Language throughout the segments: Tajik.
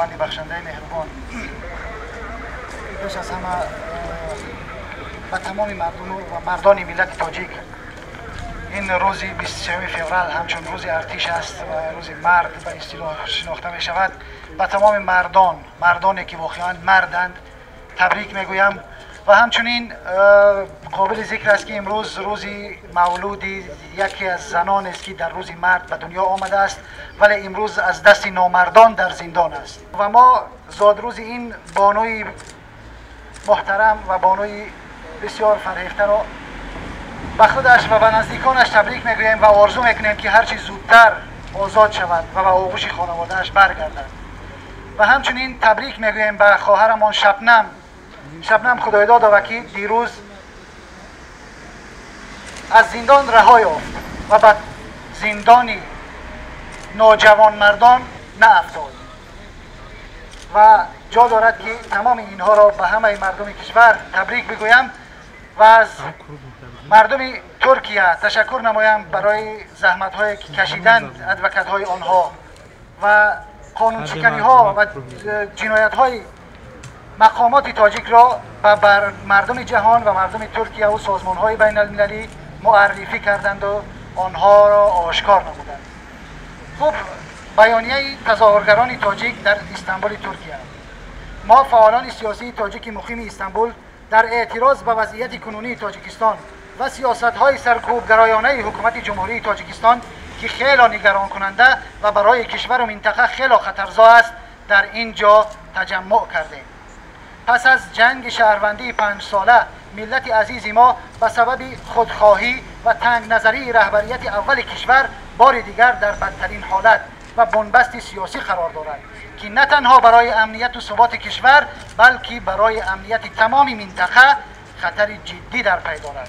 Худованди бахшандаи меҳрубон. Пеш аз ҳама ба тамоми мардуму ва мардони миллати тоҷик ин рӯзи 23 феврал ҳамчун рӯзи артиш аст ва рӯзи мард ба истилоҳ шинохта мешавад. Ба тамоми мардон, мардоне ки воқеан марданд, табрик мегӯям ва ҳамчунин қобили зикр аст, ки имрӯз рӯзи мавлуди яке аз занонест, ки дар рӯзи мард ба дунё омадааст, вале имрӯз аз дасти номардон дар зиндон аст. Ва мо зодрӯзи ин бонуи муҳтарам ва бонуи бисёр фарҳехтаро ба худаш ва ба наздиконаш табрик мегӯем ва орзу мекунем, ки ҳарчи зудтар озод шавад ва ба оғӯши хонаводааш баргардад. Ва ҳамчунин табрик мегӯем ба хоҳарамон Шабнам, Шабнам Худойдодова, ки дирӯз аз зиндон раҳо ёфт ва ба зиндони ноҷавонмардон наафтод. Ва ҷо дорад, ки тамоми инҳоро ба ҳамаи мардуми кишвар табрик бигӯям ва аз мардуми Туркия ташаккур намоям барои заҳматҳое, ки кашиданд адвокатҳои онҳо ва қонуншиканиҳо ва ҷиноятҳои мақомоти тоҷикро ба мардуми ҷаҳон ва мардуми Туркия ва созмонҳои байналмилалӣ муаррифӣ карданду онҳоро ошкор намуданд. Хуб, баёнияи тазоҳургарони тоҷик дар Истанбули Туркия. Мо, фаъолони сиёсии тоҷики муқими Истанбул, дар эътироз ба вазъияти кунунии Тоҷикистон ва сиёсатҳои саркӯбгароёнаи ҳукумати Ҷумҳурии Тоҷикистон, ки хело нигаронкунанда ва барои кишвару минтақа хело хатарзо аст, дар ин ҷо таҷаммуъ кардем. Пас аз ҷанги шаҳрвандии панҷсола миллати азизи мо ба сабаби худхоҳӣ ва тангназарии раҳбарияти аввали кишвар бори дигар дар бадтарин ҳолат ва бунбасти сиёсӣ қарор дорад, ки на танҳо барои амнияту суботи кишвар, балки барои амнияти тамоми минтақа хатари ҷиддӣ дар пай дорад.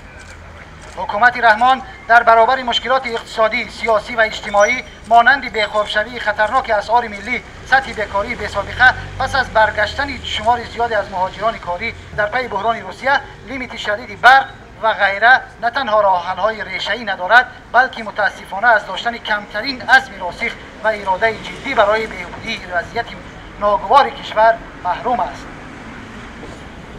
Ҳукумати Раҳмон дар баробари мушкилоти иқтисодӣ, сиёсӣ ва иҷтимоӣ, монанди бехобшавии хатарноки асъори миллӣ, сатҳи бекории бесобиқа пас аз баргаштани шумори зиёде аз муҳоҷирони корӣ дар пайи буҳрони Русия, лимити шадиди барқ ва ғайра, на танҳо роҳҳалҳои решаӣ надорад, балки мутаассифона аз доштани камтарин азми росих ва иродаи ҷиддӣ барои беҳбудии вазъияти ногувори кишвар маҳрум аст.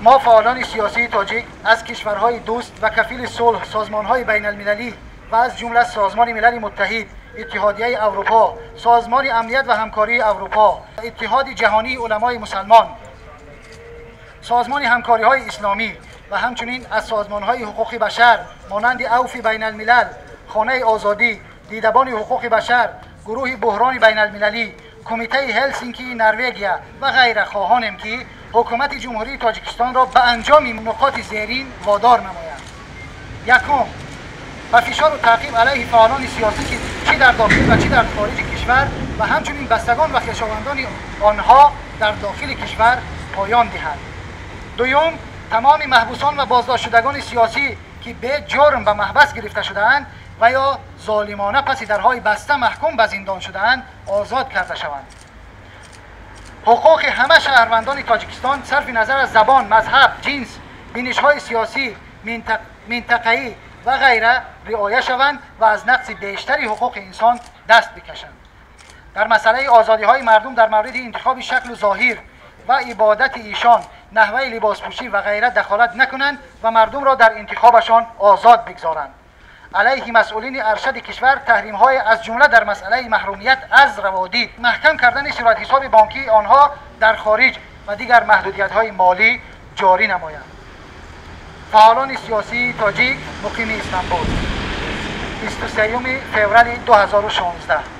Мо, фаъолони сиёсии тоҷик, аз кишварҳои дӯст ва кафили сулҳ, созмонҳои байналмилалӣ ва аз ҷумла Созмони Милали Муттаҳид, Иттиҳодияи Аврупо, Созмони Амният ва Ҳамкории Аврупо, Иттиҳоди Ҷаҳонии Уламои Мусалмон, Созмони Ҳамкориҳои Исломӣ ва ҳамчунин аз созмонҳои ҳуқуқи башар монанди Авфи Байналмилал, Хонаи Озодӣ, Дидабони ҳуқуқи башар, Гурӯҳи Буҳрони Байналмилалӣ, Кумитаи Ҳелсинкии Норвегия ва ғайра хоҳонем, ки ҳукумати Ҷумҳурии Тоҷикистонро ба анҷоми нуқоти зерин водор намоянд. Якум, ба фишору таъқиб алайҳи фаъолони сиёсӣ, ки чӣ дар дохил ва чӣ дар хориҷи кишвар ва ҳамчунин бастагон ва хешовандони онҳо дар дохили кишвар поён диҳад. Дуюм, тамоми маҳбусон ва боздоштшудагони сиёсӣ, ки беҷурм ба маҳбас гирифта шудаанд ва ё золимона паси дарҳои баста маҳкум ба зиндон шудаанд, озод карда шаванд. Ҳуқуқи ҳама шаҳрвандони Тоҷикистон сарфи назар аз забон, мазҳаб, ҷинс, бинишҳои сиёсӣ, минтақаӣ ва ғайра риоя шаванд ва аз нақси бештари ҳуқуқи инсон даст бикашанд. Дар масъалаи озодиҳои мардум дар мавриди интихоби шаклу зоҳир ва ибодати эшон, наҳваи либоспӯшӣ ва ғайра дахолат накунанд ва мардумро дар интихобашон озод бигзоранд. Алайҳи масъулини аршади кишвар таҳримҳое, аз ҷумла дар масъалаи маҳрумият аз раводид, маҳкам кардани суратҳисоби бонкии онҳо дар хориҷ ва дигар маҳдудиятҳои молӣ ҷорӣ намоянд. Фаъолони сиёсии тоҷик муқими Истанбул, 23 феврали 2016.